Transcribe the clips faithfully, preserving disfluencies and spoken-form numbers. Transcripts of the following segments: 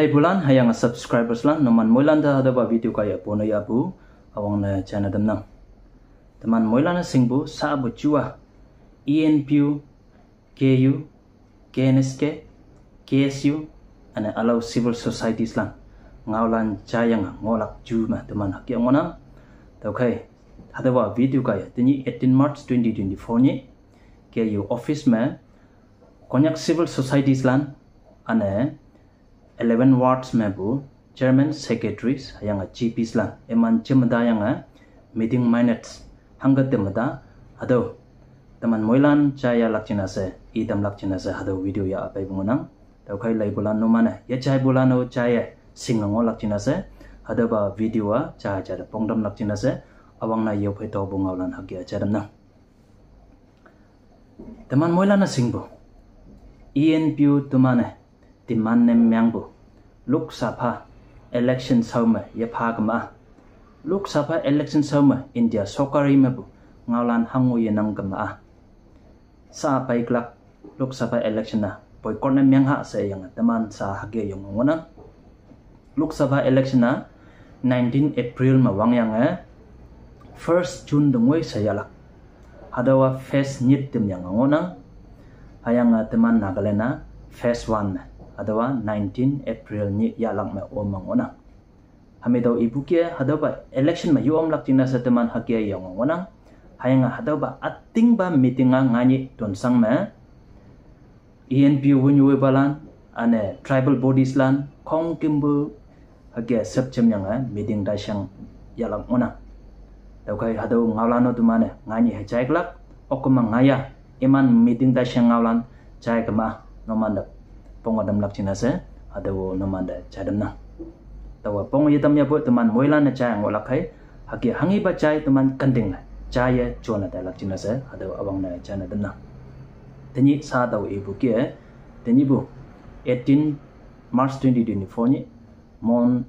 Laibulan hüyange subscribers lan, numan moilan te hatüopa video kaiye pone yahpu üwangne china tamnang. Teman moilan-e shingpu sapu jua, E N P O, K U, K N S K, K S U, üne ülao civil societies lan ngaolan jayange ngohlak ju me teman hüke ngohnang. Tüokhei, hatüopa video kaiye tenyih eighteen March twenty twenty-four nyih K U office me Konyak civil societies lan üne eleven wards mepu chairman, secretaries hüyange G Ps lan iman jemtayange meeting minutes hangke temta, hatüo teman moilan jaiyalak jingne she, itamlak jingne she hatüo video ya peipu ngohnang. Tüokhei laibulan numan-e yejaipulan-o jaiye shinge ngohlak jingne she, hatüopa video-a jai jai te pongtamlak jingne she, üwangne yophei topu ngaolan hüke jai tamnang. Teman moilan-e shingpu, E N P O teman-e demand ne mengpu, Lok Sabha election shao me yepha kema-a, Lok Sabha election shao me India sokari mepu ngaolan hango yenang kema-a, sa peiklak Lok Sabha election-a boycott ne meng ha sheyange teman sa hüke yong ngohnang. Lok Sabha election-a nineteen April me wangyange first June te ngoi she yahlak. Hatüowa phase nyit temyange ngohnang. Hüyange teman Nagaland-a phase one me, hatüowa nineteen April nyih yahlak me ome ngohnang. Hami tao ipu kih-e hatüopa election me yo omlak jingne she teman hüke yong ngohnang. Hüyange hatüopa ütingpa meeting-a nganyih tonsang me E N P O woinyu woipalan, üne tribal bodies lan khongkümpu hüke shepjemyange meeting taisheng yahlak ngohnang. Tüokhei hatüo ngaolan-o teman-e nganyih he jaiklak, okkema ngaiya, iman meeting taisheng ngaolan jai kema, numante ponge tamlak jingne she, hatüo numante jai tamnang. Taowe pong yetam yahpu teman moilan-e jai ngohlak khei, hüke hanghipa jai teman kenting-e jaiye jone tailak jingne she hatüo üwangne jaine tamnang. Tenyih sa tao ipu kih-e, tenyihpu eighteen March twenty twenty-four nyih Mon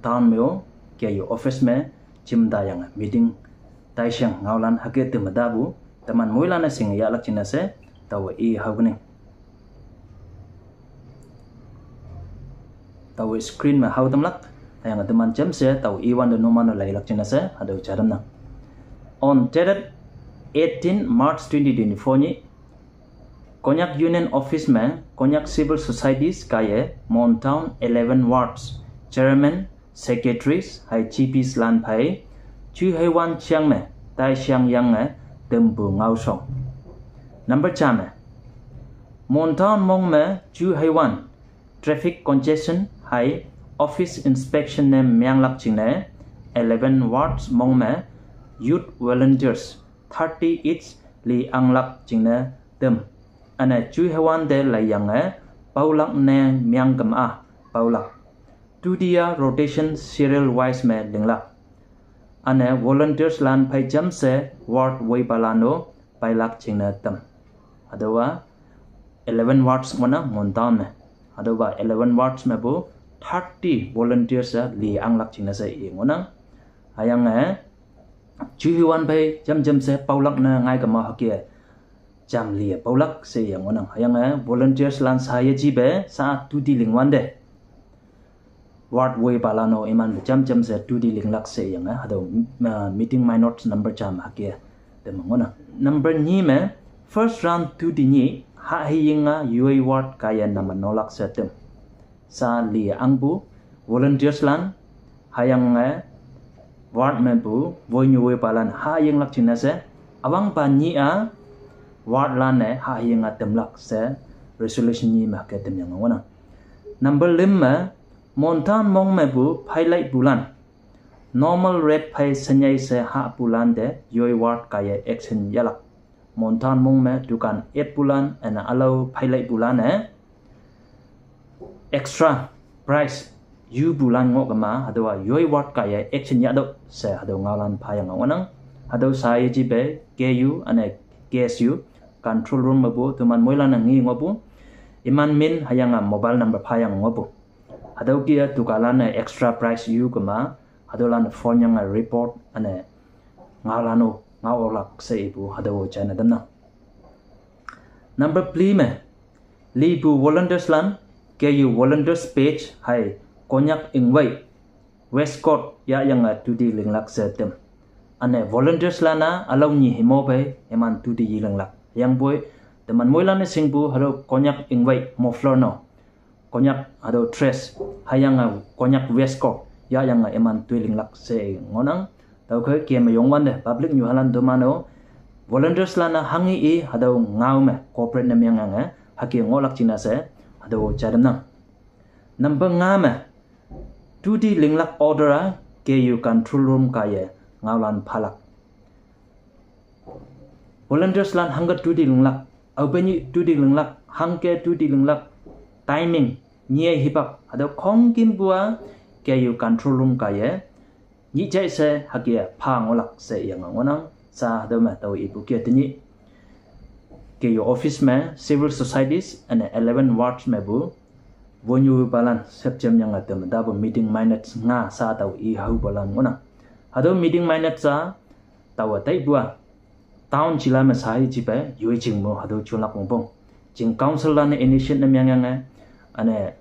town me-o K U office me jemtayange meeting taisheng ngaolan hüke temtapu teman moilan-e shinge yahlak jingne she, taowe i haokening. Taowe screen me hao tamlak, hüyange teman jamshe tao iwante numan-o leilak jingne she hatüo jai tamnang. On dated eighteen March twenty twenty-four nyih, Konyak Union Office me Konyak Civil Societies kaiye Mon Town eleven wards chairman, secretaries hei G Ps lan phei ju heiwan jiang me taishiang yange tempu ngaoshong. Number ja me, Mon Town mong me ju heiwan traffic congestion hei office inspection ne menglak jingne eleven wards mong me youth volunteers thirty each li anglak jingne tem. Üne ju heiwante leiyange paolak ne meng kema-a paolak. Tuti-a rotation serial wise me linglak. Üne volunteers lan phei jamshe ward woipalan-o peilak jingne tem. Hatüowa eleven wards ngohnang Mon Town me. Hatüopa eleven wards mepu thirty volunteers-a li anglak jingne she i ngohnang. Hüyange ju heiwan phei jam jamshe paolak ne ngai kema hüke jam li paolak she yang ngohnang. Hüyange volunteers lan sa yejipe sa duty lingwante ward woipalan-o iman jam jamshe duty linglak she yange hatüo meeting minutes number ja me hüke tem ngohnang. Number nyi me, first round duty nyih hahheyinga yoi ward kaiye name nolak she tem. Sa li angpu volunteers lan, hüyange ward mepu woinyu woipalan hayinglak jingne she, üwangpa nyih-a ward lan-e hayinga temlak she resolution nyi me hüke temyange ngohnang. Number lüm me, Mon Town mong mepu phailaipulan normal rate phei shenyei she hahpulante yoi ward kaiye action yahlak. Mon Town mong me dukan eppulan üne ülao phailaipulan-e extra price yupulan ngoh kema hatüowa yoi ward kaiye action yahtüoh she hatüo ngaolan phayange ngohnang. Hatüo sa yejipe K U üne K S U control room mepu teman moilan-e nge ngohpu, iman min hüyange mobile number phayange ngohpu. Hatüo kih-a dukanlan-e extra price yu kema, hatüolan phone yange report üne ngaolan-o ngao-olak she ipu hatüo jaine tamnang. Number three me, lipu volunteers lan K U volunteers page hei Konyak ingwei waistcoat yahyange tudi linglak she tem. Üne volunteers lan-a ülao nyi himo phei iman tudi yi linglak. Hüyangpoi teman moilan-e shingpu hatüo Konyak ingwei muffler no, Konyak hatüo dress, hüyange Konyak waistcoat yahyange iman toi linglak she ngohnang. Tüokhei keme yongwante public nyuhalan toman-o volunteers lan-a hanghe i hatüo ngao me cooperate ne mengyange hüke ngohlak jingne she hatüo jai tamnang. Number nga me, tudi linglak order-a K U control room kaiye ngaolan phalak. Volunteers lan hangke tudi linglak, aope nyih tudi linglak, hangke tudi linglak, timing, nyih hipak hatüo khongkümpu-a K U control room kaiye nyih jai she hüke pha ngohlak she yange ngohnang. Sha hatüo me taowe ipu ke tenyih K U office me civil societies üne eleven wards mepu wonyupalan sepjem yange teme tapu meeting minutes nga sha taowe i haopalan ngohnang. Hatüo meeting minutes-a taowe taipu-a town jila me sahi jipe yoi jing mo hatüo jonlak wongpong, jing council lan-e initiate ne mengyange, üne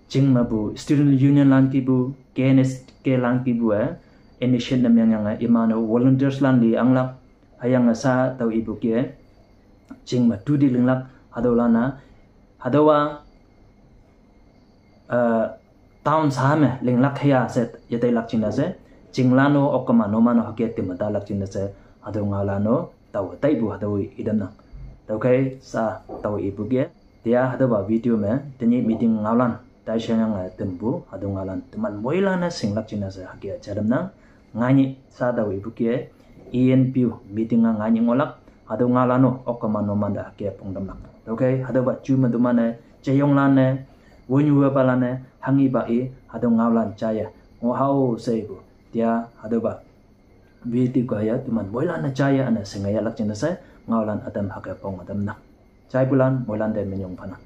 jing mepu student union lan kihpu, K N S K lan kihpu-e initiate ne mengyange iman-o volunteers lan li anglak. Hüyange sha taowe ipu ke jing me tudi linglak hatüolan-a, hatüowa eh, town sha me linglak heya she yeteilak jingne she, jinglan-o okkema numan-o hüke teme talak jingne she, hatüo ngaolan-o taowe taipu hatüo itamnang. Tüokhei sha taowe ipu ke, teya hatüopa video me tenyih meeting ngaolan taishangyange tempu hatüo ngaolan teman moilan-e shinglak jingne she hüke jai tamnang. Nganyih sha taowe ipu ke, E N P O meeting-a nganyih ngohlak, hatüo ngaolan-o okkema numan te hüke pongtamlak. Tüokhei hatüopa ju me toman-e, jeyonglan-e, wonyupalan-e hanghepa i hatüo ngaolan jaiye ngoh hao she ipu. Teya hatüopa video kaiye teman moilan-e jaiye üne shinge yahlak jingne she ngaolan ütam hüke pong tamnang. Jaipulan moilan te minyong phanang.